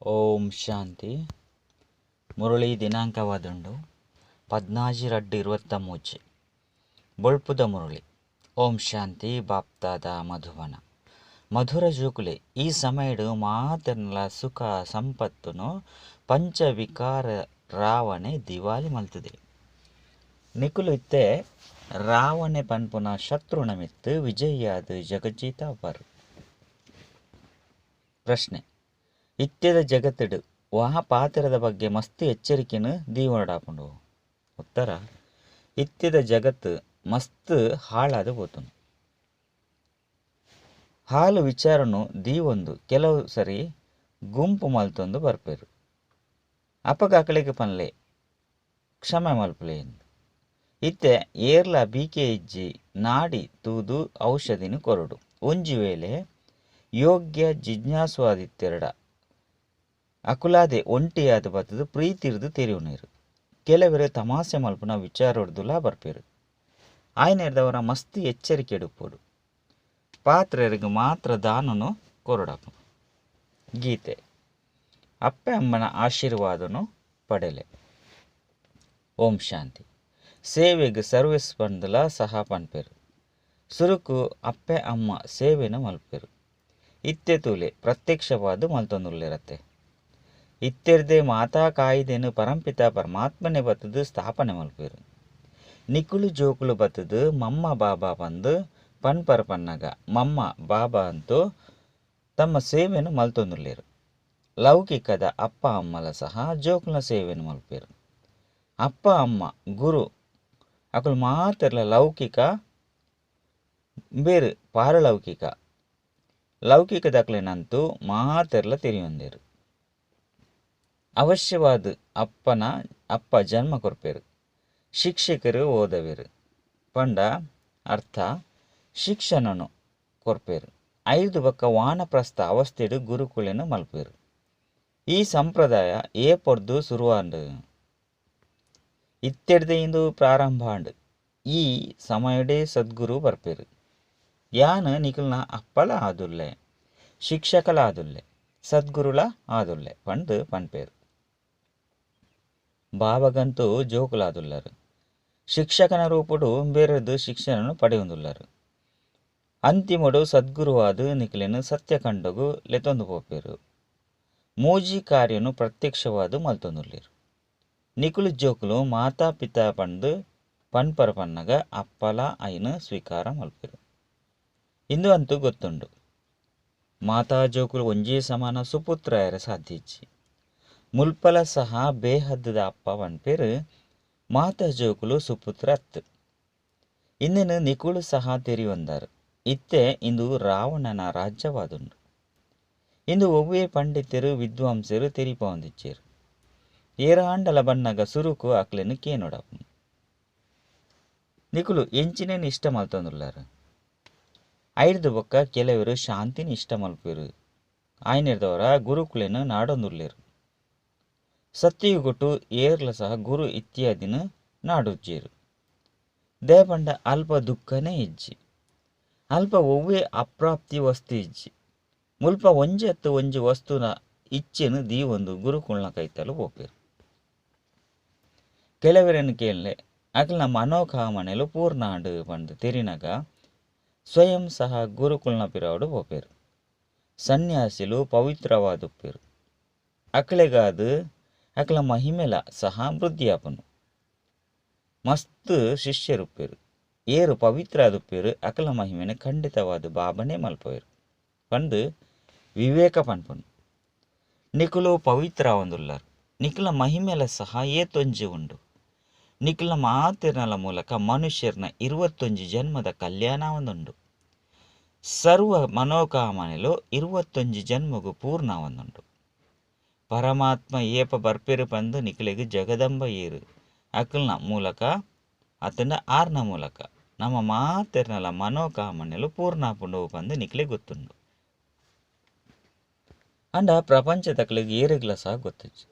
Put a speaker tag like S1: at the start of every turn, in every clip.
S1: ಓಂ ಶಾಂತಿ. ಮುರಳಿ ದಿನಾಂಕವಾದುಂಡು 14/2/23. ಬೊಳ್ಪುದ ಮುರಳಿ. ಓಂ ಶಾಂತಿ. ಬಾಪ್ತಾದ ಮಧುಬನ. ಮಧುರ ಜೋಕುಲೆ, ಈ ಸಮಯಡು ಮಾತೆರ್ನಲ ಸುಖ ಸಂಪತ್ತುನು ಪಂಚವಿಕಾರ ರಾವಣೆ ದಿವಾಲಿ ಮಲ್ತದೆ. ನಿಕುಲು ಇತ್ತೆ ರಾವಣೆ ಪನ್ಪುನ ಶತ್ರುನ ಮಿತ್ತು ವಿಜಯಾದ ಜಗಜ್ಜೀತ ಅಪಾರು. ಪ್ರಶ್ನೆ: ಇತ್ಯದ ಜಗತ್ತುಡು ವಾ ಪಾತ್ರದ ಬಗ್ಗೆ ಮಸ್ತ್ ಎಚ್ಚರಿಕೆನು ದೀವಡಾಪುಂಡು? ಉತ್ತರ: ಇತ್ಯದ ಜಗತ್ತು ಮಸ್ತ್ ಹಾಳಾದ ಪೋತುಂಡು. ಹಾಲು ವಿಚಾರನು ದೀವೊಂದು ಕೆಲವು ಸರಿ ಗುಂಪು ಮಲ್ತೊಂದು ಬರ್ಪೇರು. ಅಪಗ ಅಕಲೆಗ್ ಪನ್ಲೆ ಕ್ಷಮೆ ಮಲ್ಪುಲೆ ಎಂದು. ಇತ್ತೆ ಏರ್ಲ ಬೀಕೆ ಇಜ್ಜಿ ನಾಡಿ ತೂದು ಔಷಧಿನ ಕೊರಡು. ಒಂಜಿ ವೇಳೆ ಯೋಗ್ಯ ಜಿಜ್ಞಾಸುವಾದಿತ್ತೆರಡ ಅಕುಲಾದೆ ಒಂಟಿಯಾದ ಬತ್ತದು ಪ್ರೀತಿರ್ದು ತೆರಿಯುನೇರು. ಕೆಲವರು ತಮಾಸೆ ಮಲ್ಪುನ ವಿಚಾರೊಡ್ದುಲಾ ಬರ್ಪೇರು. ಆಯ್ನೆರ್ದವರ ಮಸ್ತ್ ಎಚ್ಚರಿಕೆ ಎಡುಪೋಡು. ಪಾತ್ರೆರಿಗೆ ಮಾತ್ರ ದಾನನು ಕೊರಡಾಪು. ಗೀತೆ: ಅಪ್ಪೆ ಅಮ್ಮನ ಆಶೀರ್ವಾದನು ಪಡೆಲೆ. ಓಂ ಶಾಂತಿ. ಸೇವೆಗೆ ಸರ್ವಿಸ್ ಪಂದಲ ಸಹ ಪನ್ಪೇರು. ಸುರುಕು ಅಪ್ಪೆ ಅಮ್ಮ ಸೇವೆನ ಮಲ್ಪೇರು. ಇತ್ತೆ ತೂಲೆ ಪ್ರತ್ಯಕ್ಷವಾದ ಮಲ್ತೊಂದುಲ್ಲೆರತ್ತೆ. ಇತ್ತೆರ್ದೆ ಮಾತಾ ಕಾಯಿದೆನು ಪರಂಪಿತ ಪರಮಾತ್ಮನೆ ಬತ್ತದು ಸ್ಥಾಪನೆ ಮಲ್ಪೇರು. ನಿಕುಲು ಜೋಕುಲು ಬತ್ತದು ಮಮ್ಮ ಬಾಬಾ ಪಂದು ಪನ್ಪರ ಪನ್ನಗ ಮಮ್ಮ ಬಾಬಾ ಅಂತೂ ತಮ್ಮ ಸೇವೆನು ಮಲ್ತೊಂದುಲ್ಲೆರು. ಲೌಕಿಕದ ಅಪ್ಪ ಅಮ್ಮಲ ಸಹ ಜೋಕುಲ ಸೇವೆನು ಮಲ್ಪೇರು. ಅಪ್ಪ ಅಮ್ಮ ಗುರು ಅಕುಲು ಮಾತೆರ್ಲ ಲೌಕಿಕ ಬೇರು ಪಾರಲೌಕಿಕ. ಲೌಕಿಕದಕ್ಲೆನಂತೂ ಮಾತೆರ್ಲ ತೆರಿಯೊಂದೇರು. ಅವಶ್ಯವಾದ ಅಪ್ಪನ ಅಪ್ಪ ಜನ್ಮ ಕೊರ್ಪೇರು. ಶಿಕ್ಷಕರು ಓದವೇರು. ಪಂಡ ಅರ್ಥ ಶಿಕ್ಷಣನು ಕೊರ್ಪೇರು. 5 ಬಕ್ಕ ವಾನಪ್ರಸ್ಥ ಅವಸ್ಥೆಡು ಗುರುಕುಲೆನು ಮಲ್ಪೇರು. ಈ ಸಂಪ್ರದಾಯ ಏಪೊರ್ದು ಸುರುವಾಂಡು. ಇತ್ತೆಡ್ದೆ ಇಂದು ಪ್ರಾರಂಭ ಆಂಡ್. ಈ ಸಮಯಡೇ ಸದ್ಗುರು ಬರ್ಪೇರು. ಯಾನ್ ನಿಕುಲ್ನ ಅಪ್ಪಲ ಆದುಲ್ಲೆ, ಶಿಕ್ಷಕಲ ಆದುಲ್ಲೆ, ಸದ್ಗುರುಲ ಆದುಲ್ಲೆ ಪಂದು ಪನ್ಪೇರು. ಬಾಬಗಂತೂ ಜೋಕುಲಾದುಲ್ಲರು. ಶಿಕ್ಷಕನ ರೂಪುಡು ಬೇರೆದು ಶಿಕ್ಷಣನು ಪಡೆಯುಂದುಲ್ಲರು. ಅಂತಿಮಡು ಸದ್ಗುರುವಾದ ನಿಕುಲೆನು ಸತ್ಯಖಂಡಗು ಲೆತೊಂದು ಪೋಪೇರು. ಮೂಜಿ ಕಾರ್ಯನು ಪ್ರತ್ಯಕ್ಷವಾದ ಮಲ್ತೊಂದುಲ್ಲೆರು. ನಿಕುಲು ಜೋಕುಲು ಮಾತಾ ಪಿತಾ ಪಂದು ಪನ್ಪರ ಪನ್ನಗ ಅಪ್ಪಲ ಐನು ಸ್ವೀಕಾರ ಮಲ್ಪೇರು. ಇಂದು ಅಂತೂ ಗೊತ್ತುಂಡು. ಮಾತಾ ಜೋಕುಲು ಒಂಜೇ ಸಮಾನ ಸುಪುತ್ರ ಸಾಧ್ಯ ಇಜ್ಜಿ. ಮುಲ್ಪಲ ಸಹ ಬೇಹದ್ದದ ಅಪ್ಪ ಪನ್ಪೇರು. ಮಾತಾ ಜೋಕುಲು ಸುಪುತ್ರ ಅತ್ತು. ಇಂದೆನು ನಿಕುಲು ಸಹ ತೆರಿಯೊಂದಾರು. ಇತ್ತೆ ಇಂದು ರಾವಣನ ರಾಜ್ಯವಾದುಂಡು. ಇಂದು ಒವ್ವೇ ಪಂಡಿತರು ವಿದ್ವಾಂಸರು ತೆರಿಪೊಂದಿಚ್ಚೇರು. ಏರಾಂಡಲ ಬನ್ನಗ ಸುರುಕು ಅಕ್ಲೆನು ಕೇನೊಡಪು. ನಿಕುಲು ಎಂಚಿನೇನು ಇಷ್ಟ ಮಲ್ತೊಂದುಲ್ಲಾರು. ಐರ್ದು ಬೊಕ್ಕ ಕೆಲವರು ಶಾಂತಿನ ಇಷ್ಟ ಮಲ್ಪೇರು. ಆಯ್ನೆರ್ದವರ ಗುರುಕುಲೆನು ನಾಡೊಂದುಲ್ಲೇರು. ಸತ್ಯಯುಗೊಟ್ಟು ಏರ್ಲ ಸಹ ಗುರು ಇತ್ಯಾದಿನ ನಾಡುಜ್ಜೇರು. ದೇಪಂಡ ಅಲ್ಪ ದುಃಖನೇ ಇಜ್ಜಿ. ಅಲ್ಪ ಒವ್ವೇ ಅಪ್ರಾಪ್ತಿ ವಸ್ತು ಇಜ್ಜಿ. ಮುಲ್ಪ ಒಂಜಿ ಅತ್ತು ಒಂಜಿ ವಸ್ತುನ ಇಚ್ಛೆನು ದೀವೊಂದು ಗುರುಕುಲ್ನ ಕೈತಲು ಪೋಪೇರು. ಕೆಲವರನ್ನು ಕೇಳಲೆ ಅಕಲ್ನ ಮನೋಕಾಮನೆಲು ಪೂರ್ಣಾಂಡು ಪಂದು ತೆರಿನಗ ಸ್ವಯಂ ಸಹ ಗುರುಕುಲ್ನ ಪಿರವಡು ಪೋಪೇರು. ಸನ್ಯಾಸಿಲು ಪವಿತ್ರವಾದುಪ್ಪೇರು. ಅಕಲೆಗಾದ ಅಕಲ ಮಹಿಮೆಲ ಸಹ ವೃದ್ಧಿಯಾಪನು. ಮಸ್ತ್ ಶಿಷ್ಯರುಪ್ಪೇರು. ಏರು ಪವಿತ್ರ ಆದುಪ್ಪೇರು. ಅಕಲ ಮಹಿಮೆನ ಖಂಡಿತವಾದ ಬಾಬನೇ ಮಲ್ಪವೇರು ಪಂದು ವಿವೇಕ ಪನ್ಪನು. ನಿಕುಲು ಪವಿತ್ರ ಒಂದುಲ್ಲಾರು. ನಿಕುಲ ಮಹಿಮೆಲ ಸಹ ಏತೊಂಜಿ ಉಂಡು. ನಿಕುಲ ಮಾತಿರ್ನಲ ಮೂಲಕ ಮನುಷ್ಯರ್ನ 21 ಜನ್ಮದ ಕಲ್ಯಾಣ ಒಂದುಂಡು. ಸರ್ವ ಮನೋಕಾಮನೆಲು 21 ಜನ್ಮಗು ಪೂರ್ಣ ಒಂದುಂಡು. ಪರಮಾತ್ಮ ಏಪ ಬರ್ಪೇರು ಪಂದು ನಿಕುಲೆಗ್ ಜಗದಂಬ ಏರು ಅಕಲ್ನ ಮೂಲಕ ಅತನ ಆರ್ನ ಮೂಲಕ ನಮ್ಮ ಮಾತೆರ್ನಲ ಮನೋಕಾಮನೆಲು ಪೂರ್ಣ ಪಂದು ನಿಕಲೆ ಗೊತ್ತುಂಡು. ಅಂಡ ಪ್ರಪಂಚದಕ್ಲೆಗ್ ಏರೆಗ್ಲ ಸಹ ಗೊತ್ತಿಜ್ಜಿ.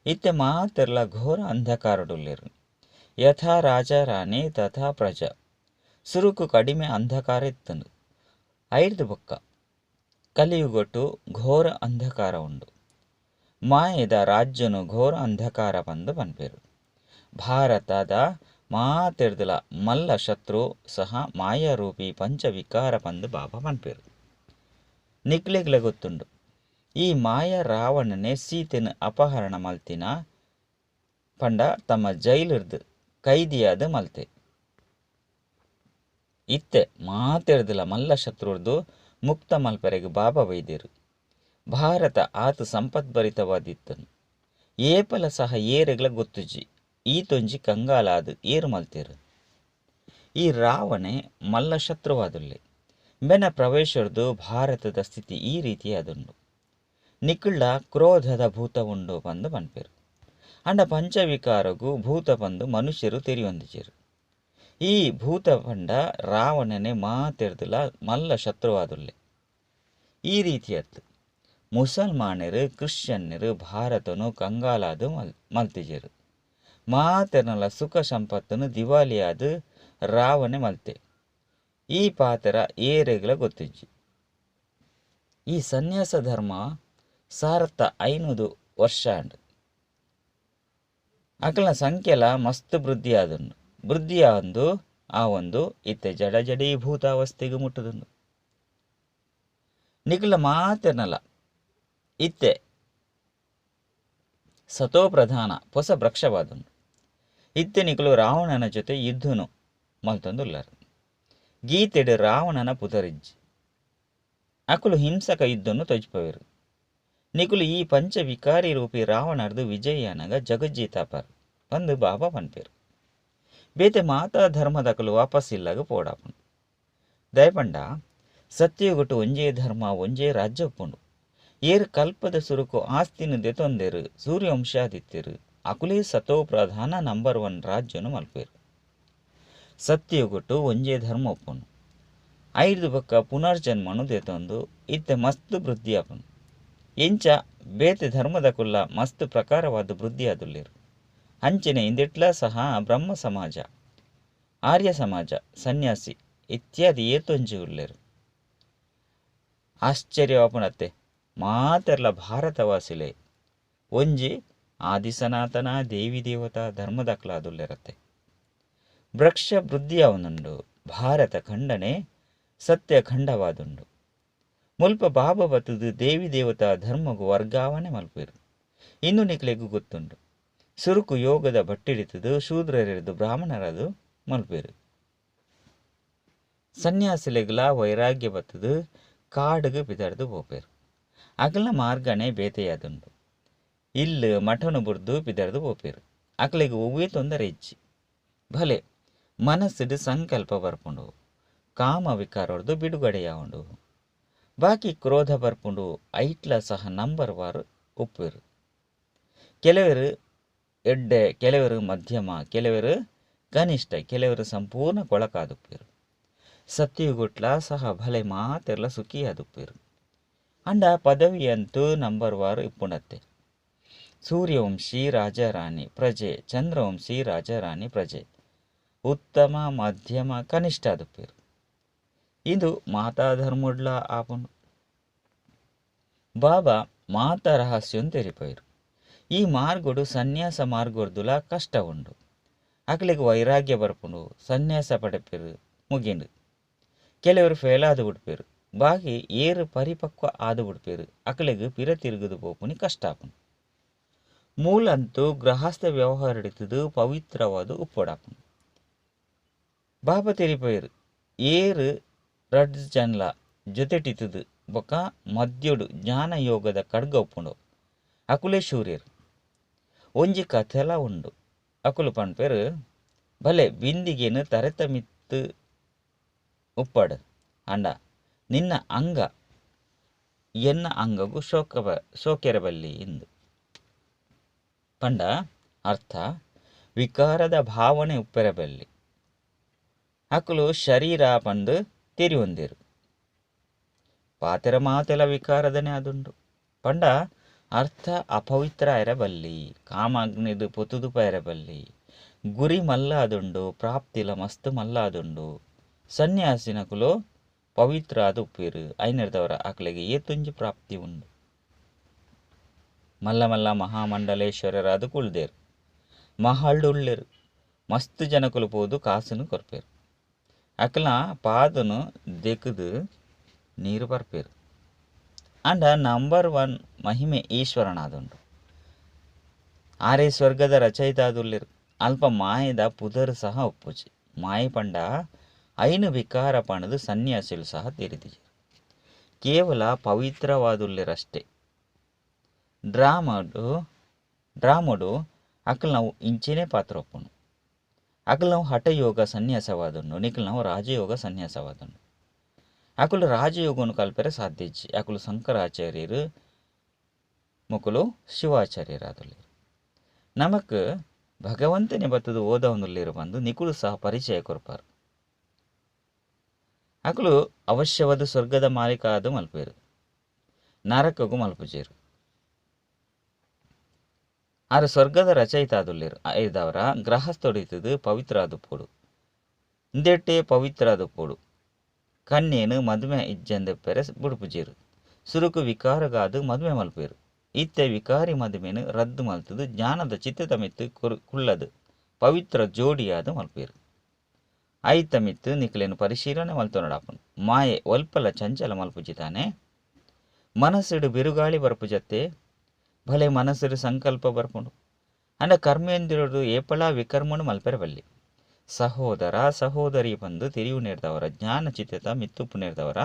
S1: ಇತ್ತೆ ಮಾತೆರ್ಲ ಘೋರ ಅಂಧಕಾರಡುಲ್ಲೆರು. ಯಥಾ ರಾಜ ರಾಣಿ ತಥಾ ಪ್ರಜಾ. ಸುರುಕು ಕಡಿಮೆ ಅಂಧಕಾರ ಇತ್ತಂದು. ಐರ್ದು ಬೊಕ್ಕ ಕಲಿಯುಗೊಟ್ಟು ಘೋರ ಅಂಧಕಾರ ಉಂಡು. ಮಾಯೆದ ರಾಜ್ಯನು ಘೋರ ಅಂಧಕಾರ ಪಂದ್ ಪನ್ಪೆರ್. ಭಾರತದ ಮಾತೆರ್ದಲ ಮಲ್ಲ ಶತ್ರು ಸಹ ಮಾಯಾರೂಪಿ ಪಂಚವಿಕಾರ ಪಂದ್ ಬಾಬಾ ಪನ್ಪೆರ್. ನಿಕ್ಲೆಗ್ಲ ಗೊತ್ತುಂಡು ಈ ಮಾಯಾ ರಾವಣನೆ ಸೀತೆನ್ ಅಪಹರಣ ಮಲ್ತಿನ ಪಂಡ ತಮ್ಮ ಜೈಲಿರ್ದ್ ಕೈದಿಯಾದ್ ಮಲ್ತೆ. ಇತ್ತೆ ಮಾತೆರ್ದಲ ಮಲ್ಲ ಶತ್ರುರ್ದು ಮುಕ್ತ ಮಲ್ಪರೆಗ್ ಬಾಬಾ ಬೈದೆರ್. ಭಾರತ ಆತ್ ಸಂಪದ್ಭರಿತವಾದಿತ್ತುಂಡು. ಏಪಲ ಸಹ ಏರೆಗ್ಲ ಗೊತ್ತುಜಿ ಈತೊಂಜಿ ಕಂಗಾಲಾದ್ ಏರ್ ಮಲ್ತೆರ್. ಈ ರಾವಣೆ ಮಲ್ಲ ಶತ್ರುವಾದುಲ್ಲೆ. ಬೆನ ಪ್ರವೇಶರ್ದು ಭಾರತದ ಸ್ಥಿತಿ ಈ ರೀತಿಯಾದುಂಡು. ನಿಕುಳ್ಳ ಕ್ರೋಧದ ಭೂತ ಉಂಡು ಪಂದ್ ಪನ್ಪೆರ್. ಅಂಡ ಪಂಚವಿಕಾರಗು ಭೂತ ಪಂದ್ ಮನುಷ್ಯರು ತೆರಿಯೊಂದಿಜೆರ್. ಈ ಭೂತ ಪಂಡ ರಾವಣನೆ ಮಾತೆರ್ದಲ ಮಲ್ಲ ಶತ್ರುವಾದುಲ್ಲೆ. ಈ ರೀತಿಯತ್ತು ಮುಸಲ್ಮಾನರು ಕ್ರಿಶ್ಚಿಯನ್ನರು ಭಾರತನು ಕಂಗಾಲಾದ್ ಮಲ್ತಿಜೆರ್. ಮಾತೆರ್ನಲ ಸುಖ ಸಂಪತ್ತನ್ನು ದಿವಾಲಿಯಾದ್ ರಾವಣೆ ಮಲ್ತೆ. ಈ ಪಾತ್ರ ಏರೆಗ್ಲ ಗೊತ್ತಿಜ್ಜಿ. ಈ ಸನ್ಯಾಸ ಧರ್ಮ 1500 ವರ್ಷ ಆಂಡ್. ಅಕಲ್ನ ಸಂಖ್ಯೆಲ ಮಸ್ತ್ ವೃದ್ಧಿ ಆದುಂಡು. ವೃದ್ಧಿ ಆಂದು ಆ ಒಂದು ಇತ್ತೆ ಜಡ ಜಡೀಭೂತಾವಸ್ಥೆಗೆ ಮುಟ್ಟುದುಂಡು. ನಿಕುಲ ಮಾತೆರ್ನಲ ಇತ್ತೆ ಸತೋ ಪ್ರಧಾನ ಹೊಸ ವೃಕ್ಷವಾದುಂಡು. ಇತ್ತೆ ನಿಕುಲು ರಾವಣನ ಜೊತೆ ಯುದ್ಧನು ಮಲ್ತೊಂದುಲ್ಲರ್. ಗೀತೆಡ್ ರಾವಣನ ಪುದರಿಜ್ಜಿ. ಅಕುಲು ಹಿಂಸಕ ಯುದ್ಧನು ತೊಜ್ಪವೆರು. ನಿಕುಲು ಈ ಪಂಚವಿಕಾರಿ ರೂಪಿ ರಾವಣರ್ದು ವಿಜಯಾನಗ ಜಗಜ್ಜೀತಾಪರ್ ಪಂದ್ ಬಾಬಾ ಪನ್ಪೆರ್. ಬೇತೆ ಮಾತಾ ಧರ್ಮದಕುಲು ವಾಪಸ್ ಇಲ್ಲಗ ಪೋಡಾಪುಂಡು. ದಯಪಂಡ ಸತ್ಯಯುಗಟ್ ಒಂಜೇ ಧರ್ಮ ಒಂಜೇ ರಾಜ್ಯ ಉಪ್ಪುಂಡು. ಏರ್ ಕಲ್ಪದ ಸುರುಕು ಆಸ್ತಿನ ದೆತೊಂದೆರು ಸೂರ್ಯವಂಶಾದಿತ್ತೆರು ಅಕುಲೇ ಸತೋ ಪ್ರಧಾನ ನಂಬರ್ 1 ರಾಜ್ಯನು ಮಲ್ಪೆರು. ಸತ್ಯಯುಗಟ್ ಒಂಜೇ ಧರ್ಮ ಉಪ್ಪುಂಡು. ಐದು ಬೊಕ್ಕ ಪುನರ್ಜನ್ಮನು ದೆತೊಂದು ಇತ್ತೆ ಮಸ್ತ್ ವೃದ್ಧಿ ಆಪುಂಡು. ಎಂಚ ಬೇತೆ ಧರ್ಮದಕುಲ್ಲ ಮಸ್ತ್ ಪ್ರಕಾರವಾದ ವೃದ್ಧಿ ಆದುಲ್ಲೆರು. ಅಂಚನೆ ಇಂದೆಟ್ಲ ಸಹ ಬ್ರಹ್ಮ ಸಮಾಜ ಆರ್ಯ ಸಮಾಜ ಸನ್ಯಾಸಿ ಇತ್ಯಾದಿ ಏತೊಂಜಿ ಉಲ್ಲೆರು. ಆಶ್ಚರ್ಯವಾಪುಣತ್ತೆ ಮಾತೆರ್ಲ ಭಾರತವಾಸಿಲೆ ಒಂಜಿ ಆದಿ ಸನಾತನ ದೇವಿ ದೇವತಾ ಧರ್ಮದಕ್ಲಾದುಲ್ಲೆರತ್ತೆ. ವೃಕ್ಷ ವೃದ್ಧಿಯಾವನುಂಡು ಭಾರತ ಖಂಡನೆ ಸತ್ಯ ಖಂಡವಾದುಂಡು. ಮುಲ್ಪ ಬಾಬಾ ಬತ್ತದು ದೇವಿ ದೇವತಾ ಧರ್ಮಗು ವರ್ಗಾವಣೆ ಮಲ್ಪೆರು. ಇನ್ನು ನಿಕ್ಲೆಗು ಗೊತ್ತುಂಡು. ಸುರುಕು ಯೋಗದ ಭಟ್ಟಿಡಿತದು ಶೂದ್ರರಿರ್ದು ಬ್ರಾಹ್ಮಣರದು ಮಲ್ಪೆರು. ಸನ್ಯಾಸಿಲೆಗ್ಲ ವೈರಾಗ್ಯ ಬತ್ತದು ಕಾಡುಗು ಪಿದರ್ದು ಪೋಪೆರು. ಅಗಲ ಮಾರ್ಗನೆ ಬೇತೆಯಾದುಂಡು. ಇಲ್ಲು ಮಠನು ಬುರ್ದು ಪಿದರ್ದು ಪೋಪೆರು. ಅಕಲೆಗ್ ಒವ್ವೇ ತೊಂದರೆ ಇಜ್ಜಿ. ಭಲೆ ಮನಸ್ಸಿಡು ಸಂಕಲ್ಪ ಬರ್ಪುಂಡು. ಕಾಮ ವಿಕಾರೊರ್ದು ಬಿಡುಗಡೆಯಾವುಂಡು. ಬಾಕಿ ಕ್ರೋಧ ಬರ್ಪುಂಡು ಐಟ್ಲ ಸಹ ನಂಬರ್ ವಾರು ಉಪ್ಪೆರು. ಕೆಲವರು ಎಡ್ಡೆ, ಕೆಲವರು ಮಧ್ಯಮ, ಕೆಲವರು ಕನಿಷ್ಠ, ಕೆಲವರು ಸಂಪೂರ್ಣ ಕೊಳಕಾದುಪ್ಪೆರು. ಸತ್ಯಯುಗುಟ್ಲ ಸಹ ಭಲೆ ಮಾತೆರ್ಲ ಸುಖಿಯಾದುಪ್ಪೆರು. ಅಂಡ ಪದವಿಯಂತೂ ನಂಬರ್ ವಾರು ಇಪ್ಪುಣತ್ತೆ. ಸೂರ್ಯವಂಶಿ ರಾಜಾರಾಣಿ ಪ್ರಜೆ, ಚಂದ್ರವಂಶಿ ರಾಜಾರಾಣಿ ಪ್ರಜೆ, ಉತ್ತಮ ಮಧ್ಯಮ ಕನಿಷ್ಠ ಆದುಪ್ಪೆರು. ಇದು ಮಾತಾ ಧರ್ಮಡ್ಲ ಆಪುಂಡು. ಬಾಬಾ ಮಾತಾ ರಹಸ್ಯನ್ ತೆರಿಪೈರು. ಈ ಮಾರ್ಗೊಡು ಸನ್ಯಾಸ ಮಾರ್ಗೊರ್ದುಲ ಕಷ್ಟ ಉಂಡು. ಅಕಲೆಗ್ ವೈರಾಗ್ಯ ಬರ್ಪುಂಡು, ಸನ್ಯಾಸ ಪಡೆಪೆರು ಮುಗಿಂಡು. ಕೆಲವರು ಫೇಲ್ ಆದು ಬಿಡ್ಪೆರು, ಬಾಕಿ ಏರು ಪರಿಪಕ್ವ ಆದು ಬಿಡ್ಪೆರು. ಅಕಲೆಗ್ ಪಿರ ತಿರುಗುದು ಪೋಪುನಿ ಕಷ್ಟ ಆಪುಂಡು. ಮೂಲಂತೂ ಗೃಹಸ್ಥ ವ್ಯವಹಾರ ಹಿಡಿತದು ಪವಿತ್ರವಾದ ಉಪ್ಪೊಡಾಪುಂಡು. ಬಾಬಾ ತೆರಿಪೈರು ಏರು ರಡ್ಡ್ ಜನಲ ಜೊತೆಟಿತದು ಬೊಕ್ಕ ಮದ್ಯೊಡು ಜ್ಞಾನ ಯೋಗದ ಖಡ್ಗ ಉಪ್ಪುಂಡು. ಅಕುಲೇ ಶೂರ್ಯರು. ಒಂಜಿ ಕಥೆಲ ಉಂಡು. ಅಕುಲು ಪನ್ಪೆರು ಭಲೆ ಬಿಂದಿಗೆನು ತರೆತ ಮಿತ್ತು ಉಪ್ಪಡು ಅಂಡ ನಿನ್ನ ಅಂಗ ಎನ್ನ ಅಂಗಗೂ ಶೋಕೆರಬಲ್ಲಿ ಎಂದು. ಪಂಡ ಅರ್ಥ ವಿಕಾರದ ಭಾವನೆ ಉಪ್ಪೆರಬಲ್ಲಿ. ಅಕುಲು ಶರೀರ ಪಂದು ತೆರಿಯೊಂದಿರು. ಪಾತೆರ ಮಾತೆಲ ವಿಕಾರದನೆ ಅದುಂಡು. ಪಂಡ ಅರ್ಥ ಅಪವಿತ್ರ ಆಯರಬಲ್ಲಿ, ಕಾಮಾಗ್ನಿದು ಪೊತುದು ಪೈರಬಲ್ಲಿ, ಗುರಿ ಮಲ್ಲಾದುಂಡು, ಪ್ರಾಪ್ತಿಲ ಮಸ್ತ್ ಮಲ್ಲಾದುಂಡು. ಸನ್ಯಾಸಿನಕುಲು ಪವಿತ್ರ ಆದ ಉಪ್ಪೇರು. ಐನರ್ದವರ ಅಕಲೆಗೆ ಏತೊಂಜಿ ಪ್ರಾಪ್ತಿ ಉಂಡು. ಮಲ್ಲ ಮಲ್ಲ ಮಹಾಮಂಡಲೇಶ್ವರರಾದ ಕುಳ್ದೇರು ಮಹಲ್ಡು ಉಳ್ಳೇರು ಮಸ್ತ್ ಜನಕುಲು ಪೋದು ಕಾಸುನು ಕೊರ್ಪೇರು ಅಕಲ್ನ ಪಾದನು ದೆಕ್ಕದು ನೀರು ಪರ್ಪೇರು. ಅಂಡ ನಂಬರ್ 1 ಮಹಿಮೆ ಈಶ್ವರನಾದುಂಡು. ಆರೇ ಸ್ವರ್ಗದ ರಚಯಿತ ಆದುಲ್ಲೇರು. ಅಲ್ಪ ಮಾಯದ ಪುದರ್ ಸಹ ಒಪ್ಪುಜಿ. ಮಾಯ ಪಂಡ ಐನು ವಿಕಾರ ಪಣದು ಸನ್ಯಾಸಿಲು ಸಹ ತೆರಿದಿಜರು. ಕೇವಲ ಪವಿತ್ರವಾದುಲ್ಲೇರಷ್ಟೇ. ಡ್ರಾಮಡು ಅಕಲ್ ನಾವು ಇಂಚೆನೇ ಪಾತ್ರ ಒಪ್ಪುನು. ಅಕಲ್ ನಾವು ಹಠಯೋಗ ಸನ್ಯಾಸವಾದುಂಡು, ನಿಕಲ್ ನಾವು ರಾಜಯೋಗ ಸನ್ಯಾಸವಾದುಂಡು. ಅಕಲು ರಾಜಯೋಗನು ಕಲ್ಪೆರೆ ಸಾಧ್ಯ ಇಜ್ಜಿ. ಅಕಲು ಶಂಕರಾಚಾರ್ಯರು ಮುಕುಲು ಶಿವಾಚಾರ್ಯರಾದುಲ್ಲೇರು. ನಮಕ್ ಭಗವಂತನೇ ಬತ್ತದು ಓದವನುಲ್ಲೇರು ಬಂದು ನಿಕುಲು ಸಹ ಪರಿಚಯ ಕೊರ್ಪಾರು. ಅಕಲು ಅವಶ್ಯವಾದ ಸ್ವರ್ಗದ ಮಾಲೀಕ ಆದು ಮಲ್ಪೇರು, ನರಕಗೂ ಮಲ್ಪುಜೇರು. ಆರು ಸ್ವರ್ಗದ ರಚಯಿತ ಆದುಲ್ಲೇರು. ಐದವರ ಗೃಹಸ್ಥೊಡಿತದು ಪವಿತ್ರ ಆದುಪ್ಪೊಡು, ಇಂದೆಟ್ಟೆ ಪವಿತ್ರ ಆದುಪ್ಪೊಡು. ಕನ್ಯೇನು ಮದುವೆ ಇಜ್ಜಂದೆ ಪೆರೆ ಬುಡುಪುಜೇರು. ಸುರುಕು ವಿಕಾರಗಾದು ಮದುವೆ ಮಲ್ಪೇರು. ಇತ್ತೆ ವಿಕಾರಿ ಮದುವೆನು ರದ್ದು ಮಲ್ತದು ಜ್ಞಾನದ ಚಿತ್ತದ ಮಿತ್ತು ಕುಳ್ಳದು ಪವಿತ್ರ ಜೋಡಿಯಾದ ಮಲ್ಪೇರು. ಐತ ಮಿತ್ತು ನಿಕಲೇನು ಪರಿಶೀಲನೆ ಮಲ್ತೊನಡಾಪನು. ಮಾಯೆ ಒಲ್ಪಲ ಚಂಚಲ ಮಲ್ಪುಜಿತಾನೆ. ಮನಸ್ಸುಡು ಬಿರುಗಾಳಿ ಬರ್ಪುಜತ್ತೆ, ಭಲೆ ಮನಸ್ಸುಡು ಸಂಕಲ್ಪ ಬರ್ಪುಂಡು. ಅಂಡ ಕರ್ಮೇಂದ್ರಿಯಡು ಏಪಲ ವಿಕರ್ಮನು ಮಲ್ಪೆರೆ ಬಲ್ಲಿ. ಸಹೋದರ ಸಹೋದರಿ ಬಂದು ತಿರಿವು ನೇರ್ದವರ ಜ್ಞಾನ ಚಿತ್ತದ ಮಿತ್ತುಪ್ಪು ನೇರ್ದವರ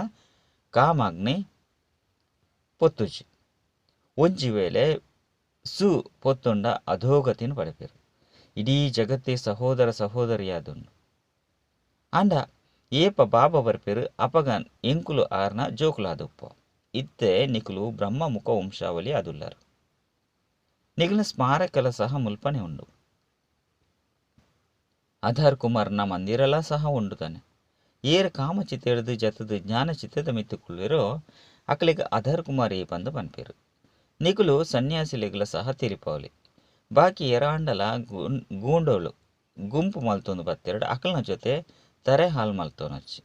S1: ಕಾಮಾಗ್ನಿ ಪೊತ್ತುಜಿ. ಒಂಜಿ ವೇಳೆ ಸು ಪೊತ್ತುಂಡ ಅಧೋಗತಿನ ಪಡೆಪೇರು. ಇಡೀ ಜಗತ್ತೇ ಸಹೋದರ ಸಹೋದರಿಯಾದುಂಡು. ಅಂಡ ಏಪ ಬಾಬಾ ಬರ್ಪೇರು ಅಪಗನ್ ಎಂಕುಲು ಆರ್ನ ಜೋಕುಲಾದುಪ್ಪ. ಇತ್ತೆ ನಿಕುಲು ಬ್ರಹ್ಮ ಮುಖ ವಂಶಾವಳಿ ಆದುಲ್ಲಾರು. ನಿಗಲ ಸ್ಮಾರಕಲ ಸಹ ಮುಲ್ಪನೆ ಉಂಡು. ಆಧಾರ್ ಕುಮಾರ್ನ ಮಂದಿರಲ ಸಹ ಉಂಡು ತಾನೆ. ಏರ್ ಕಾಮಚಿತ್ತೆಡ್ದು ಜತದು ಜ್ಞಾನ ಚಿತ್ತದ ಮಿತ್ತುಕೊಳ್ಳಿರೋ ಅಕಲಿಗೆ ಆಧಾರ್ ಕುಮಾರ್ ಏ ಬಂದು ಪನ್ಪೇರು. ನಿಕುಲು ಸನ್ಯಾಸಿಲೆಗ್ಲ ಸಹ ತಿರಿಪಾವಲಿ. ಬಾಕಿ ಎರಾಂಡಲ ಗೂಂಡೋಳು ಗುಂಪು ಮಲ್ತೊಂದು ಬತ್ತೆರಡು ಅಕಲ್ನ ಜೊತೆ ತರೆ ಹಾಲು ಮಲ್ತೊನಚ್ಚಿ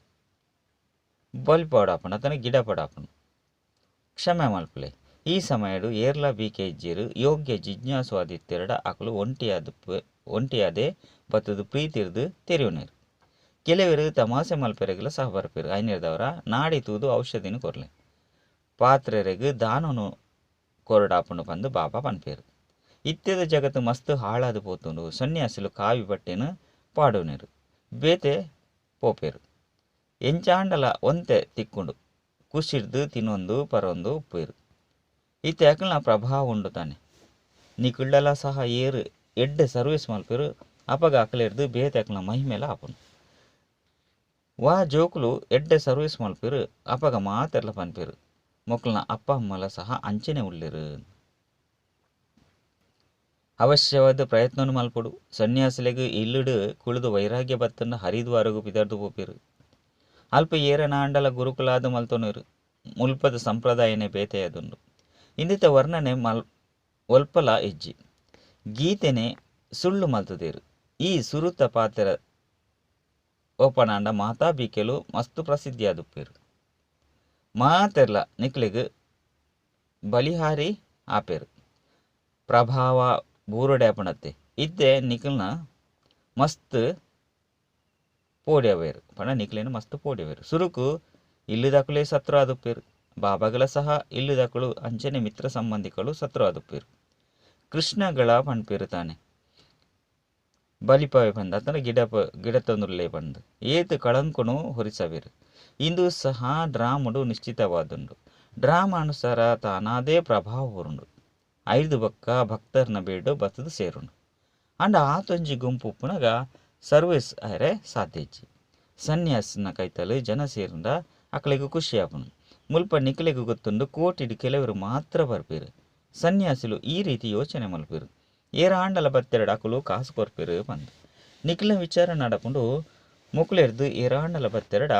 S1: ಬಲಿಪಾಡಾಪಣ ತನ ಗಿಡ ಪಡಾಪಣ ಕ್ಷಮೆ ಮಲ್ಪಲೆ. ಈ ಸಮಯಡು ಏರ್ಲಾ ಬಿ ಕೆ ಇಜ್ಜೇರು ಯೋಗ್ಯ ಜಿಜ್ಞಾಸು ಆದಿತ್ತೆರಡ ಅಕಲು ಒಂಟಿಯಾದೆ ಬತ್ತದು ಪ್ರೀತಿರ್ದು ತೆರಿಯುನೇರು. ಕೆಲವರು ತಮಾಸೆ ಮಲ್ಪೆರೆಗ್ಲ ಸಹ ಬರ್ಪೇರು. ಐನೇರ್ದವರ ನಾಡಿ ತೂದು ಔಷಧಿನ ಕೊರ್ಲೆ ಪಾತ್ರೆರೆಗ್ ದಾನನು ಕೊರಡಾಪುಂಡು ಬಂದು ಬಾಬಾ ಪನ್ಪೇರು. ಇತ್ಯದ ಜಗತ್ತು ಮಸ್ತ್ ಹಾಳಾದ ಪೋತುಂಡು. ಸನ್ಯಾಸಿಲು ಕಾವಿ ಬಟ್ಟೆನು ಪಾಡುನೇರು, ಬೇತೆ ಪೋಪೇರು. ಎಂಚಾಂಡಲ ಒಂತೆ ತಿಕ್ಕೊಂಡು ಕುಸಿಡ್ದು ತಿನ್ನೊಂದು ಪರೊಂದು ಉಪ್ಪೇರು. ಇತ್ತೆ ಅಕಲ್ನ ಪ್ರಭಾವ ಉಂಡು ತಾನೆ. ನಿಕುಳ್ಳಲ ಸಹ ಏರು ಎಡ್ಡೆ ಸರ್ವಿಸ್ ಮಲ್ಪೇರು. ಅಪಗ ಅಕಲೆರ್ದು ಬೇತೆ ಅಕಲ್ನ ಮಹಿಮೆಲ ಆಪುಂಡು. ವಾ ಜೋಕುಲು ಎಡ್ಡೆ ಸರ್ವಿಸ್ ಮಲ್ಪೇರು ಅಪಗ ಮಾತೆರ್ಲ ಪನ್ಪೇರು. ಮೊಕ್ಕಲ್ನ ಅಪ್ಪ ಅಮ್ಮಲ ಸಹ ಅಂಚನೆ ಉಳ್ಳೇರು. ಅವಶ್ಯವಾದ ಪ್ರಯತ್ನನು ಮಲ್ಪೊಡು. ಸನ್ಯಾಸಿಲೆಗ್ ಇಲ್ಲುಡು ಕುಳಿದು ವೈರಾಗ್ಯ ಬತ್ತನ್ನ ಹರಿದ್ವಾರಗು ಪಿದರ್ದು ಪೋಪೇರು. ಅಲ್ಪ ಏರನಾಂಡಲ ಗುರುಕುಲಾದ ಮಲ್ತೊನರು. ಮುಲ್ಪದ ಸಂಪ್ರದಾಯನೇ ಬೇತೆಯಾದುಂಡು. ಇಂದಿತ ವರ್ಣನೆ ಒಲ್ಪಲ ಇಜ್ಜಿ. ಗೀತೆನೆ ಸುಳ್ಳು ಮಲ್ತದೇರು. ಈ ಸುರುತ ಪಾತ್ರ ಓಪನಾಂಡ ಮಾತಾ ಬೀಕೆಲು ಮಸ್ತು ಪ್ರಸಿದ್ಧಿಯಾದುಪ್ಪೇರು. ಮಾತೆರ್ಲ ನಿಕ್ಲೆಗ್ ಬಲಿಹಾರಿ ಆಪೇರು. ಪ್ರಭಾವ ಬೂರಡೆ ಆಪಣತ್ತೆ. ಇತ್ತೆ ನಿಕಲ್ನ ಮಸ್ತ್ ಪೋಡ್ಯವೇರು ಪಂಡ ನಿಕ್ಲೇನು ಮಸ್ತ್ ಪೋಡ್ಯವೇರು. ಸುರುಕು ಇಲ್ಲುದಕುಲೇ ಸತ್ರು ಆದುಪ್ಪೇರು. ಬಾಬಾಗಳ ಸಹ ಇಲ್ಲುದಕುಲು ಅಂಚನೆ ಮಿತ್ರ ಸಂಬಂಧಿಕಳು ಸತ್ರು ಆದುಪ್ಪೇರು. ಕೃಷ್ಣಗಳ ಪಣ್ಪೇರು ತಾನೆ ಬಲಿಪವೆ ಬಂದ ಅತನ ಗಿಡ ತಂದುರ್ಲೇ ಬಂದು ಏತು ಕಳಂಕುನು ಹೊರಿಸವೇರು. ಇಂದು ಸಹ ಡ್ರಾಮುಡು ನಿಶ್ಚಿತವಾದುಂಡು. ಡ್ರಾಮ ಅನುಸಾರ ತಾನಾದೇ ಪ್ರಭಾವ ಉಂಡು. ಐದು ಬಕ್ಕ ಭಕ್ತರ್ನ ಬೇಡು ಬತ್ತದು ಸೇರುಂಡು. ಅಂಡ ಆತೊಂಜಿ ಗುಂಪು ಉಪ್ಪುನಗ ಸರ್ವಿಸ್ ಆರೆ ಸಾಧ್ಯ ಇಜ್ಜಿ. ಸನ್ಯಾಸನ ಕೈತಲು ಜನ ಸೇರುಂಡ ಅಕಲೆಗ್ ಖುಷಿ ಆಪುಂಡು. ಮುಲ್ಪ ನಿಕಲೆಗ್ ಗೊತ್ತುಂಡು ಕೋಟಿಡ್ ಕೆಲವರು ಮಾತ್ರ ಬರ್ಪೇರು. ಸನ್ಯಾಸಿಲು ಈ ರೀತಿ ಯೋಚನೆ ಮಲ್ಪೇರು. ಏರಾಂಡಲ ಬತ್ತೆರಡು ಅಕುಲು ಕಾಸು ಕೊರ್ಪೇರು ಪಂದು ನಿಕಲ್ನ ವಿಚಾರ ನಡಪುಂಡು. ಮುಕುಲೆರ್ದು ಏರಾಂಡಲ ಬತ್ತೆರಡ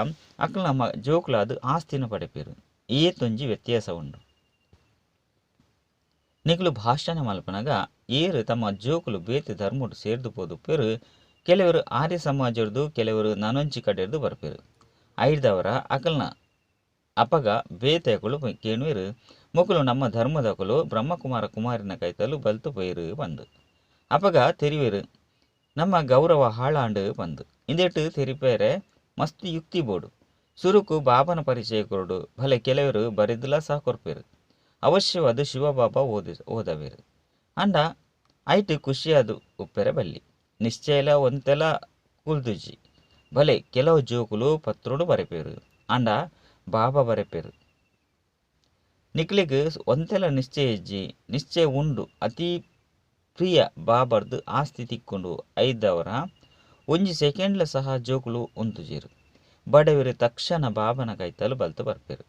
S1: ಅಕಲ್ನ ಜೋಕುಲಾದ ಆಸ್ತಿನ ಪಡೆಪೇರು. ಏತೊಂಜಿ ವ್ಯತ್ಯಾಸ ಉಂಡು. ನಿಕುಲು ಭಾಷಣ ಮಲ್ಪನಗ ಏರು ತಮ್ಮ ಜೋಕುಲು ಬೇತೆ ಧರ್ಮಡು ಸೇರ್ದು ಪೋದುಪ್ಪೇರು. ಕೆಲವರು ಆರ್ಯ ಸಮಾಜರ್ದು ಕೆಲವರು ನಾನೊಂಚಿ ಕಡೆರ್ದು ಬರ್ಪೇರು. ಐದವರ ಅಕಲ್ನ ಅಪಗ ಬೇತೆಕುಲು ಕೇನುವೆರು ಮೊಕುಲು ನಮ್ಮ ಧರ್ಮದಕುಲು ಬ್ರಹ್ಮಕುಮಾರ ಕುಮಾರಿನ ಕೈತಲು ಬಲ್ತು ಪೋಯಿರು ಪಂದು. ಅಪಗ ತೆರಿವೆರು ನಮ್ಮ ಗೌರವ ಹಾಳಾಂಡು ಪಂದು. ಇಂದೆಟ್ ತೆರಿಪೇರೆ ಮಸ್ತ್ ಯುಕ್ತಿ ಬೋಡು. ಸುರುಕು ಬಾಬನ ಪರಿಚಯ ಕೊರಡು ಭಲೆ ಕೆಲವರು ಬರೆದುಲ ಸಹ ಕೊರ್ಪೇರು. ಅವಶ್ಯವಾದ ಶಿವಬಾಬಾ ಓದವೇರು. ಅಂಡ ಐಟ್ ಖುಷಿಯಾದ ಉಪ್ಪೆರೆ ಬಲ್ಲಿ. ನಿಶ್ಚಯಲ ಒಂತೆಲ ಕುಲ್ದುಜಿ. ಭಲೆ ಕೆಲವು ಜೋಕುಲು ಪತ್ರೋಡು ಬರೆಪೇರು. ಅಂಡ ಬಾಬಾ ಬರೆಪೇರು. ನಿಕ್ಲೆಗ್ ಒಂತೆಲ ನಿಶ್ಚಯ ಇಜ್ಜಿ. ನಿಶ್ಚಯ ಉಂಡು. ಅತಿ ಪ್ರಿಯ ಬಾಬರ್ದು ಆಸ್ತಿ ತಿಕ್ಕೊಂಡು ಐದವರ ಒಂಜಿ ಸೆಕೆಂಡ್ಲ ಸಹ ಜೋಕುಲು ಉಂತುಜೇರು. ಬಡವರು ತಕ್ಷಣ ಬಾಬನ ಕೈತಲು ಬಲ್ತು ಬರ್ಪೇರು.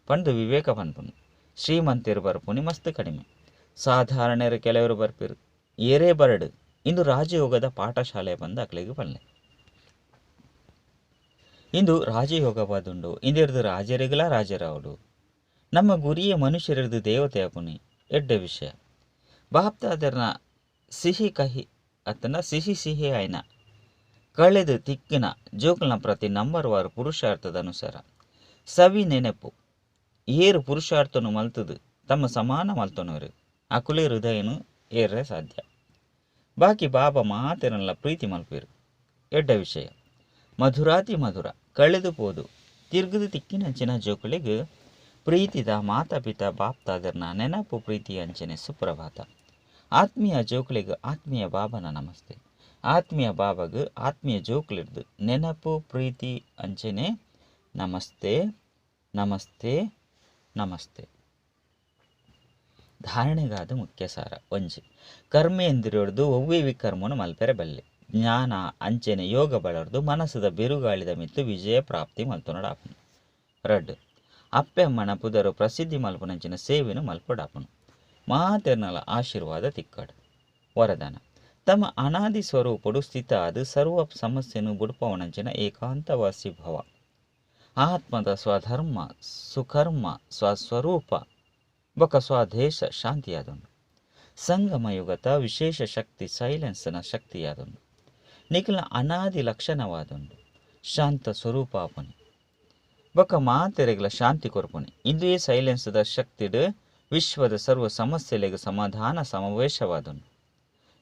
S1: ಪಂದು ವಿವೇಕ ಪನ್ಪುನು. ಶ್ರೀಮಂತರು ಬರ್ಪುನಿ ಮಸ್ತ್ ಕಡಿಮೆ. ಸಾಧಾರಣರು ಕೆಲವರು ಬರ್ಪೇರು. ಏರೇ ಬರಡು ಇಂದು ರಾಜಯೋಗದ ಪಾಠಶಾಲೆ ಬಂದು ಅಕ್ಲೆಗ್ ಪನ್ಲೆ. ಇಂದು ರಾಜಯೋಗವಾದುಂಡು. ಇಂದೆರ್ದು ರಾಜರಿಗಲ ರಾಜರಾವಡು. ನಮ್ಮ ಗುರಿಯೇ ಮನುಷ್ಯರಿರ್ದು ದೇವತೆ ಆಪುನಿ ಎಡ್ಡೆ ವಿಷಯ. ಬಾಪ್ತಾದರ್ನ ಸಿಹಿ ಕಹಿ ಅತ್ತನ ಸಿಹಿ ಸಿಹಿ ಆಯ್ನ ಕಳೆದು ತಿಕ್ಕಿನ ಜೋಕುಲ್ನ ಪ್ರತಿ ನಂಬರ್ವಾರು ಪುರುಷಾರ್ಥದ ಅನುಸಾರ ಸವಿ ನೆನಪು ಏರು ಪುರುಷಾರ್ಥನು ಮಲ್ತದು ತಮ್ಮ ಸಮಾನ ಮಲ್ತೊನವರು ಅಕುಲೇ ಹೃದಯನು ಏರ್ರೆ ಸಾಧ್ಯ. ಬಾಕಿ ಬಾಬಾ ಮಾತೆರಲ್ಲ ಪ್ರೀತಿ ಮಲ್ಪೇರು ಎಡ್ಡೆ ವಿಷಯ. ಮಧುರಾತಿ ಮಧುರ ಕಳೆದು ಪೋದು ತಿರ್ಗದು ತಿಕ್ಕಿನಂಚಿನ ಜೋಕುಲಿಗೆ ಪ್ರೀತಿದ ಮಾತಾ ಪಿತಾ ಬಾಪ್ತಾದರ್ನ ನೆನಪು ಪ್ರೀತಿ ಅಂಚನೆ ಸುಪ್ರಭಾತ. ಆತ್ಮೀಯ ಜೋಕುಲಿಗೆ ಆತ್ಮೀಯ ಬಾಬನ ನಮಸ್ತೆ. ಆತ್ಮೀಯ ಬಾಬಾಗ ಆತ್ಮೀಯ ಜೋಕುಲಿರ್ದು ನೆನಪು ಪ್ರೀತಿ ಅಂಚನೆ ನಮಸ್ತೆ ನಮಸ್ತೆ ನಮಸ್ತೆ. ಧಾರಣೆಗಾದ ಮುಖ್ಯ ಸಾರ. ಒಂಜಿ ಕರ್ಮೇಂದ್ರಿಯೊಡ್ದು ಒವ್ವೇ ವಿಕರ್ಮನು ಮಲ್ಪೆರೆ ಬಲ್ಲೆ. ಜ್ಞಾನ ಅಂಚನೆ ಯೋಗ ಬಳರ್ದು ಮನಸ್ಸುದ ಬಿರುಗಾಳಿದ ಮಿತ್ತು ವಿಜಯ ಪ್ರಾಪ್ತಿ ಮಲ್ತೊನಡಾಪುನು. ರಡ್ಡು ಅಪ್ಪೆ ಅಮ್ಮನ ಪುದರು ಪ್ರಸಿದ್ಧಿ ಮಲ್ಪುನಂಚಿನ ಸೇವೆನು ಮಲ್ಪಡಾಪುನು. ಮಾತೆರ್ನಲ ಆಶೀರ್ವಾದ ತಿಕ್ಕಡು. ವರದಾನ ತಮ್ಮ ಅನಾದಿ ಸ್ವರೂಪಡು ಸ್ಥಿತ ಅದು ಸರ್ವ ಸಮಸ್ಯೆನು ಬುಡ್ಪವನಂಚಿನ ಏಕಾಂತವಾಸಿ ಭವ. ಆತ್ಮದ ಸ್ವಧರ್ಮ ಸುಕರ್ಮ ಸ್ವಸ್ವರೂಪ ಬೊಕ ಸ್ವದೇಶ ಶಾಂತಿಯಾದುಂಡು. ಸಂಗಮಯುಗತ ವಿಶೇಷ ಶಕ್ತಿ ಸೈಲೆನ್ಸ್ನ ಶಕ್ತಿಯಾದುಂಡು. ನಿಖಿಲ ಅನಾದಿ ಲಕ್ಷಣವಾದುಂಡು. ಶಾಂತ ಸ್ವರೂಪಾಪುನಿ ಬೊಕ ಮಾತೆರೆಗ್ಲ ಶಾಂತಿ ಕೊರ್ಪುನಿ. ಇಂದುವೇ ಸೈಲೆನ್ಸ್ದ ಶಕ್ತಿಡು ವಿಶ್ವದ ಸರ್ವ ಸಮಸ್ಯೆಲೆಗ್ ಸಮಾಧಾನ ಸಮಾವೇಶವಾದುಂಡು.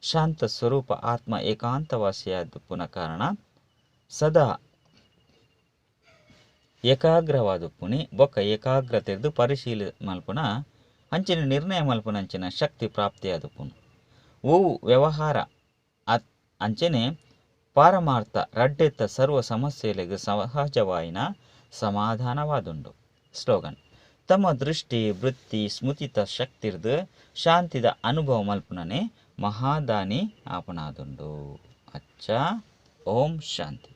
S1: ಶಾಂತ ಸ್ವರೂಪ ಆತ್ಮ ಏಕಾಂತವಾಸಿಯಾದುಪ್ಪುನ ಕಾರಣ ಸದಾ ಏಕಾಗ್ರವಾದುಪ್ಪುನಿ ಬೊಕ್ಕ ಏಕಾಗ್ರತೆರ್ದು ಪರಿಶೀಲಿ ಮಲ್ಪುನ ಅಂಚಿನ ನಿರ್ಣಯ ಮಲ್ಪುನ ಅಂಚಿನ ಶಕ್ತಿ ಪ್ರಾಪ್ತಿಯಾದುಪ್ಪುನು. ಓವು ವ್ಯವಹಾರ ಅಂಚನೆ ಪಾರಮಾರ್ಥ ರಡ್ಡೆತ್ತ ಸರ್ವ ಸಮಸ್ಯೆಲೆಗ್ ಸಹಜವಾಯಿನ ಸಮಾಧಾನವಾದುಂಡು. ಸ್ಲೋಗನ್ ತಮ್ಮ ದೃಷ್ಟಿ ವೃತ್ತಿ ಸ್ಮೃತಿತ ಶಕ್ತಿರ್ದು ಶಾಂತಿದ ಅನುಭವ ಮಲ್ಪುನನೆ ಮಹಾದಾನಿ ಆಪನಾದುಂಡು. ಅಚ್ಚ ಓಂ ಶಾಂತಿ.